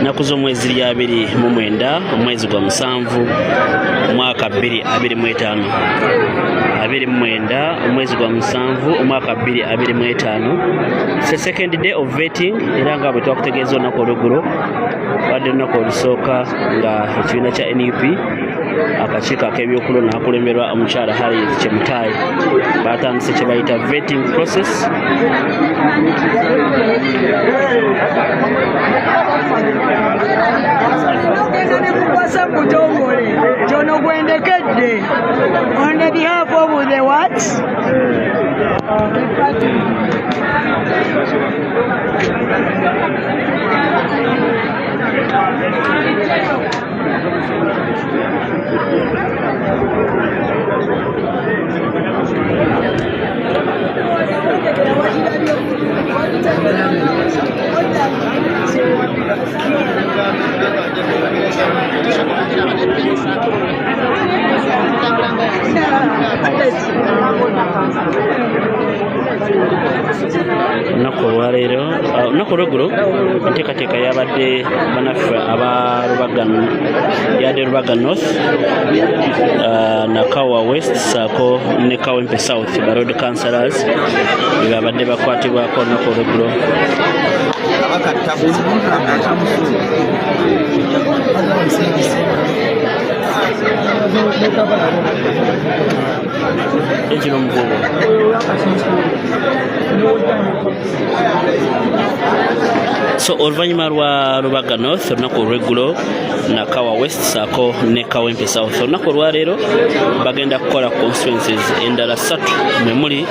Ennaku z'omwezi ziri 29 omwezi gwa 7 omwaka 2025, 29 omwezi gwa 7 omwaka 2025. It's the second day of vetting, era nga bwe twakutegeeza olunaku olweggulo, badde olunaku olusooka nga ekibiina kya NUP akakiiko ak'ebyokulonda akakulemberwa omukyala Harriet Chemutai batandise kye bayita vetting process. Ogenda ne kukwasa butongole kyono gwendekedde on the behalf of the what? Olunaku olwaleero, olunaku olweggulo, enteekateeka yabadde banaffe aba Rubaga, yadde Rubaga North, Nakawa West saako ne Kawempe South, ba road councillors be babadde bakwatibwako olunaku olweggulo. Ekino omuvubo so oluvannyuma lwa Rubaga North olunaku olweggulo, Nakawa West saako ne Kawempe South, olunaku olwaleero bagenda kukola constituencies endala ssatu, mwe muli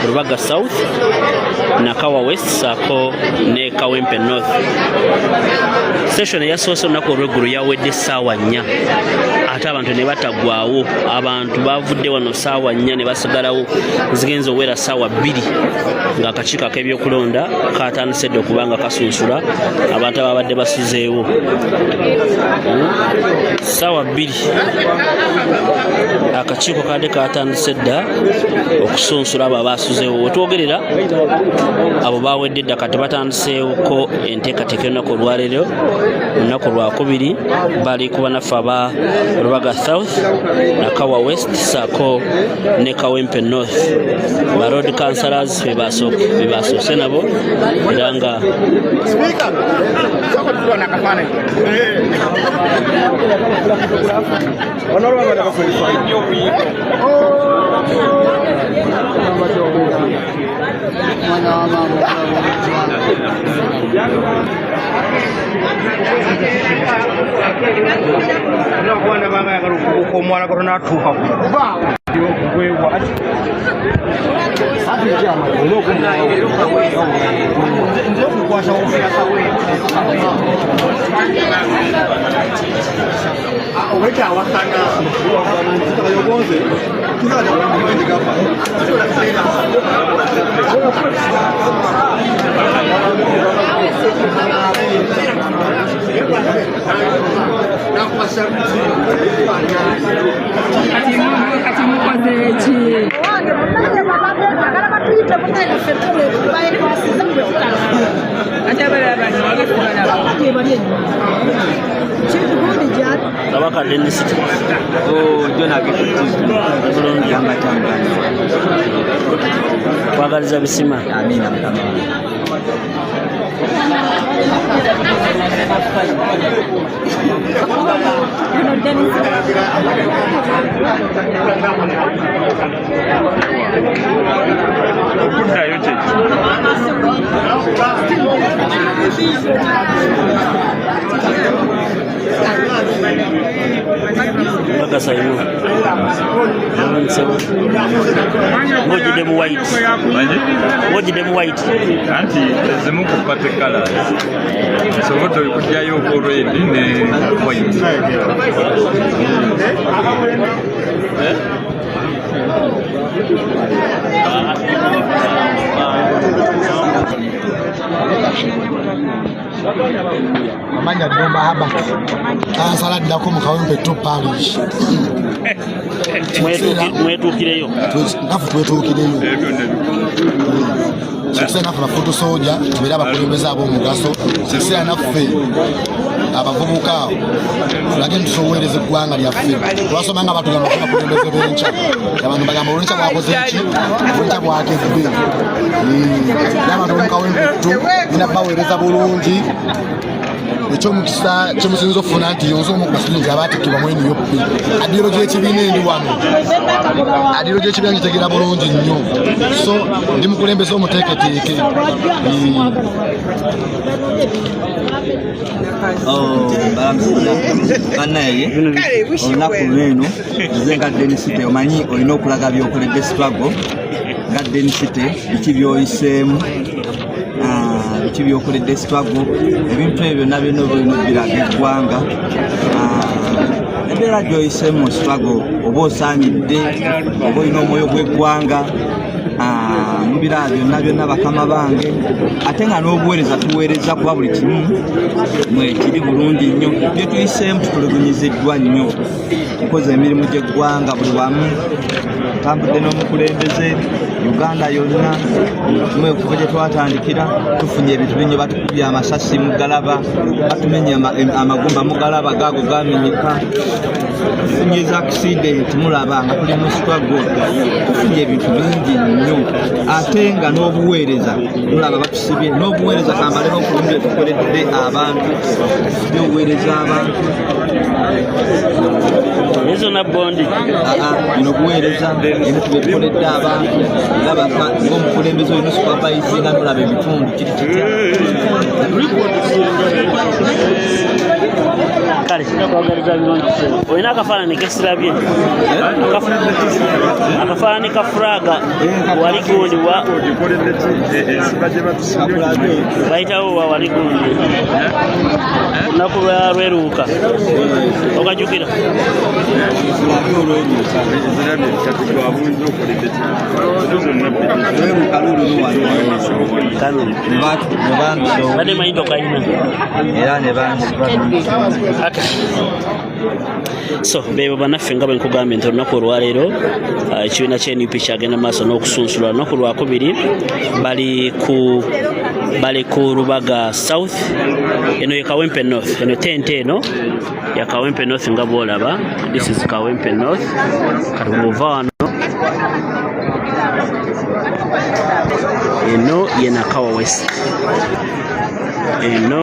Rubaga South, Nakawa West saako ne Kawempe North. Session eyasoose olunaku olweggulo yawedde essaawa 4, ate abantu ne bataggwawo. Abantu bavudde wano ssaawa 4 ne basigalawo, zigenza owera ssaawa 2 ng'akakiiko ak'ebyokulonda katandise dde okuba nga kasunsula abantu ababadde basuzeewo. Ssaawa 2 akakiiko kadde katandise dda okusunsula abo abasuzeewo. Wetwogerera abo bawedde dda, kati batandiseeko enteekateeka y'olunaku olwaleero, olunaku lwakubiri. Bali ku banaffe aba Rubaga South, Nakawa West saako ne Kawempe North. Ba road councillors be basoose nabo, era nga Speaker, soko tukuwa na kafaananyi. Omwana banga ayagala okubuuka omwala gwe tonatuuka. Nze okukwasa owekyawakana. Kati mukoze ki? Wange munange babadde bagala batuyite, munange ffe tubaekwasiza. Ate abalala bano balaba. Bali enyuma kintu gundi gyali. Kabaka Denis. Oh, John Ageto TV. Bulungi. Gamba tambani. Kwagaliza bisima. Amina mukama. Ono Denis. Okuddayo kyeki? Bagasayimu ng'ojjudde mu white. Manyi? Ng'ojjudde mu white. Anti ezimu ku party colors nsobodde okugyayo oko red ne white. Amanya Ddumba Herbert, kansala addako mu Kawempe 2 Parish. Mwetuukireyo. Naffe twetuukireyo. Ebyo byonna. Kyekiseera naffe bafuutu soja tubeere abakulembeze ab'omugaso. Kyekiseera naffe abavubuka tulage nti tusobowereza eggwanga lyaffe. Twasoma nga batugamba kuba bakulembeze b'enkya, abantu bagamba olwenkya bwakoze ki, olwenkya bwakedde. N'abantu bomu Kawempe nina baweereza bulungi. Ekyomukisa kyemusinza okufuna nti yonze omu ku basudenti abaatikkibwa mu NUP. Ideology y'ekibiina endi wano, ideology y'ekibiina ngitegeera bulungi nnyo, so ndi mukulembeze omuteeketeeke. Balamusiza bannaye. Olunaku lweno nze nga Denisite, omanyi olina okulaga byokoledde struggle nga Denisite, biki byoyiseemu, biki byokoledde struggle, ebintu ebyo byonna byonna oba olina obiraga eggwanga. Embeera gyoyiseemu mu struggle, oba osaanidde, oba olina omwoyo gw'eggwanga. Mubiraba byonna byonna bakama bange, ate nga n'obuweereza tuweereza kuba buli kimu mwekiri bulungi nnyo. Bye tuyiseemu, tutulugunyiziddwa nnyo, tukoze emirimu gy'eggwanga buli wamu, tutambudde n'omukulembeze Uganda yonna mwe okuva gye twatandikira. Tufunye ebintu bingi, batukubye amasasi mugalaba, batumenye amagumba mugalaba, gaago gamenyeka, tufunye eza accident, mulaba nga tuli mu struggle, tufunye ebintu bingi nnyo, ate nga n'obuweereza mulaba batusibye n'obuweereza. Kambaleko okulungi tukoledde abantu, byobuweereza abantu. Ezo na bondi. Bino kuweereza ebintu byetukoledde abantu, laba ng'omukulembeze olina supervisinga, nolaba ebitundu kiri kitya. Kale kwagaliza birungi. Olina akafaananyi kesirabye, akafaananyi ka furaga wali gundi wa bayitawo wa wali gundi olunaku lwa lweruuka, okajjukira? Badde manyi tokayina. Era ne bansiba. So bebo bannaffe, nga bwe nkugambye nti olunaku olwaleero ekibiina kya NUP kyagenda maaso n'okusunsula olunaku lwakubiri. Bali ku Rubaga South, eno ye Kawempe North, eno tente eno ya Kawempe North nga bwolaba. This is Kawempe North. Kati bwova wano, eno ye Nakawa West eno.